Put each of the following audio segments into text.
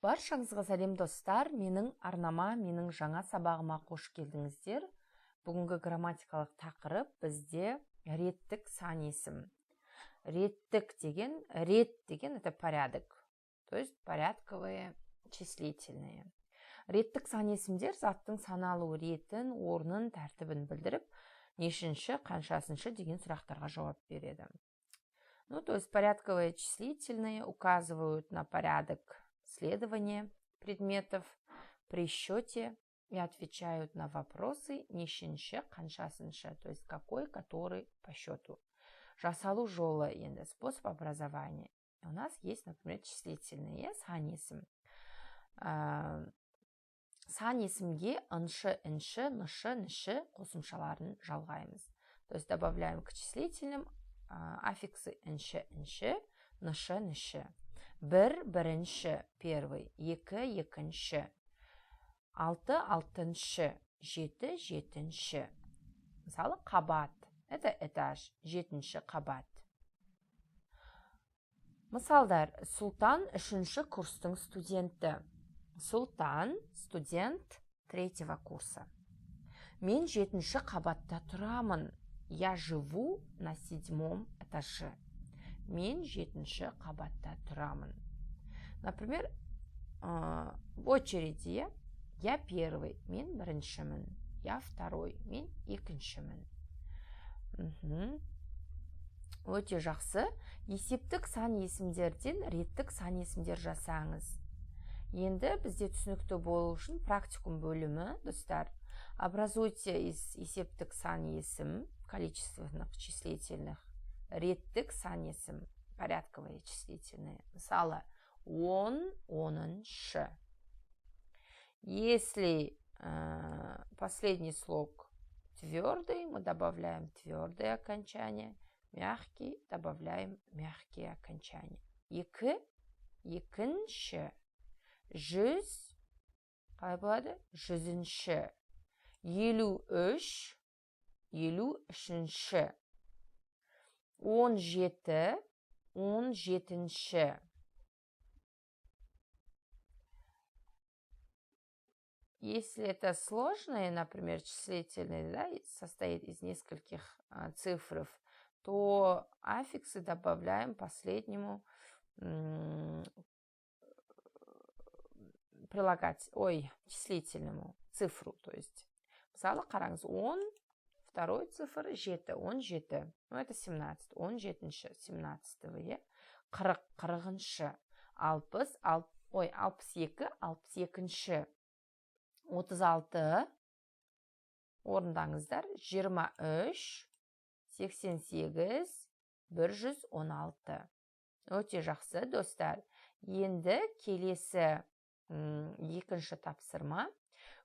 Баршаңызға сәлем, достар! Менің арнама, менің жаңа сабағыма қош келдіңіздер. Бүгінгі грамматикалық тақырып бізде реттік сан есім. Реттік деген, рет деген — это порядок, то есть порядковые числительные. Реттік сан есімдер заттың саналу ретін, орнын, тәртібін білдіріп, нешінші, қаншасыншы деген сұрақтарға жауап береді. Ну, то есть порядковые числительные указывают на порядок следования предметов при счете и отвечают на вопросы нешінші, қаншасыншы, то есть какой, который по счету. Жасалу жолы енді, способ образования. У нас есть, например, числительные, сан есім. Сан есімге ыншы, інші, нышы, ніші қосымшаларын жалғаймыз. То есть добавляем к числительным аффиксы інші, інші, нышы, ніші. Бір, бірінші, первый, екі, екінші, алты, алтыншы, жеті, жетінші. Мысалы, қабат — это этаж, жетінші қабат. Мысалдар: Сұлтан үшінші курстың студенті. Сұлтан — студент третьего курса. Мен жетінші қабатта тұрамын. Я живу на седьмом этаже. Мен жетінші қабатта тұрамын. Например, в очереди я первый, мен біріншімін, я второй, мен екіншімін. Өте жақсы. Есептік сан есімдерден реттік сан есімдер жасаңыз. Енді бізде түсінікті болу үшін практикум бөлімі, достар. Образуйте из есептік сан есім, количественных числительных, реттік сан есім, порядковые числительные. Мысалы, 10, оныншы. Если последний слог твердый, мы добавляем твердое окончание, мягкий — добавляем мягкие окончания. Екі, екінші, 100, қалай болады? Жүзінші, 53, 53-ші, 17, 17-ші. Если это сложные, например, числительные, да, состоит из нескольких цифров, то аффиксы добавляем последнему прилагать, ой, числительному, цифру, то есть. Мысалы, қараңыз, 10, второй цифр жеті, 17, ну, это 17, 17-ші, 17-го, иә, 40, 40-шы, 60, ой, 62, 62-ші, 36, орындаңыздар, 23, 88, 116. Өте жақсы, достар. Енді келесі екінші тапсырма.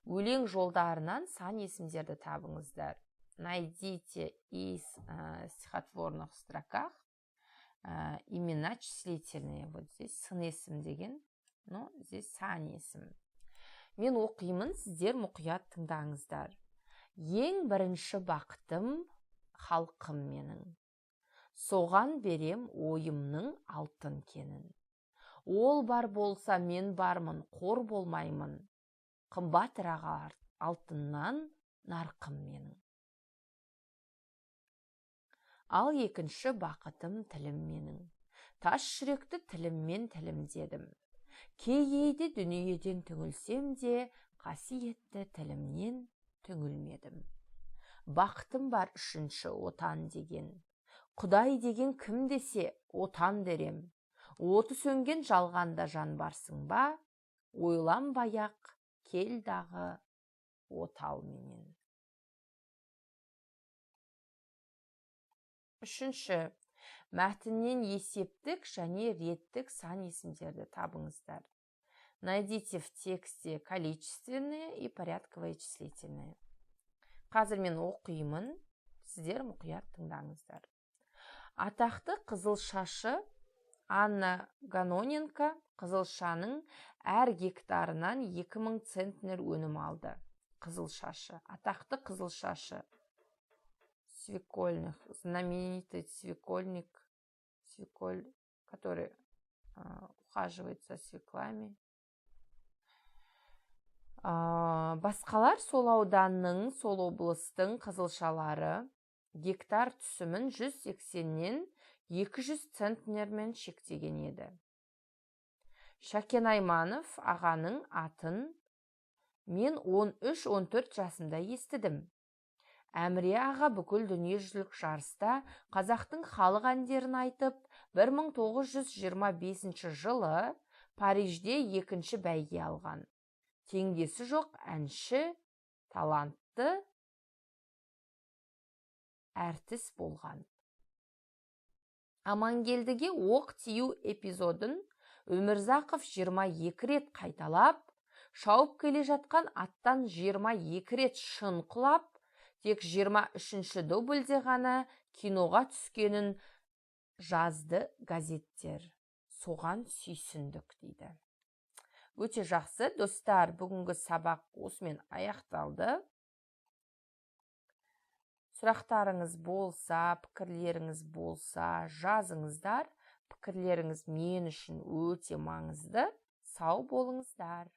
Өлең жолдарынан сан есімдерді табыңыздар. Найдите из стихотворных строках имена числительные. Вот здесь сын есім деген, но здесь сан есім. Мен оқимын, сіздер мұқият тыңдаңыздар. Ең бірінші бақытым халқым менің. Соған берем ойымның алтын кенін. Ол бар болса, мен бармын, қор болмаймын. Қымбатырақ алтыннан нарқым менің. Ал екінші бақытым тілім менің. Тас жүректі тіліммен тілімдедім. Кей-кейде дүниеден түңілсем де, қасиетті тілімнен түңілмедім. Бақытым бар үшінші отан деген. Құдай деген кім десе, отан дерем. Оты сөнген жалғанда жан барсың ба, ойланбай-ақ кел дағы отал менен. Үшінші, мәтіннен есептік және реттік сан есімдерді табыңыздар. Найдите в тексте количественные и порядковые числительные. Қазір мен оқимын, сіздер мұқият тыңдаңыздар. Атақты қызылшашы Анна Ганоненко қызылшаның әр гектарынан 2000 центнер өнім алды. Қызылшашы, атақты қызылшашы. Свекольных, знаменитый свекольник, свеколь, который ухаживает за свеклами. Басқалар сол ауданның, сол облыстың қызылшалары гектар түсімін 180-нен 200 центнермен шектеген еді. Шәкен Айманов ағаның атын мен 13-14 жасымда естідім. Әміре аға бүкіл дүниежүзілік жарыста қазақтың халық әндерін айтып, 1925 жылы Парижде екінші бәйге алған. Теңдесі жоқ әнші, талантты әртіс болған. Амангелдіге оқ тию эпизодын Өмірзақов 22 рет қайталап, шауып келе жатқан аттан 22 рет шын құлап, тек 23-ші дубльде ғана киноға түскенін жазды газеттер. Соған сүйсіндік, дейді. Өте жақсы, достар, бүгінгі сабақ осымен аяқталды. Сұрақтарыңыз болса, пікірлеріңіз болса, жазыңыздар. Пікірлеріңіз мен үшін өте маңызды. Сау болыңыздар.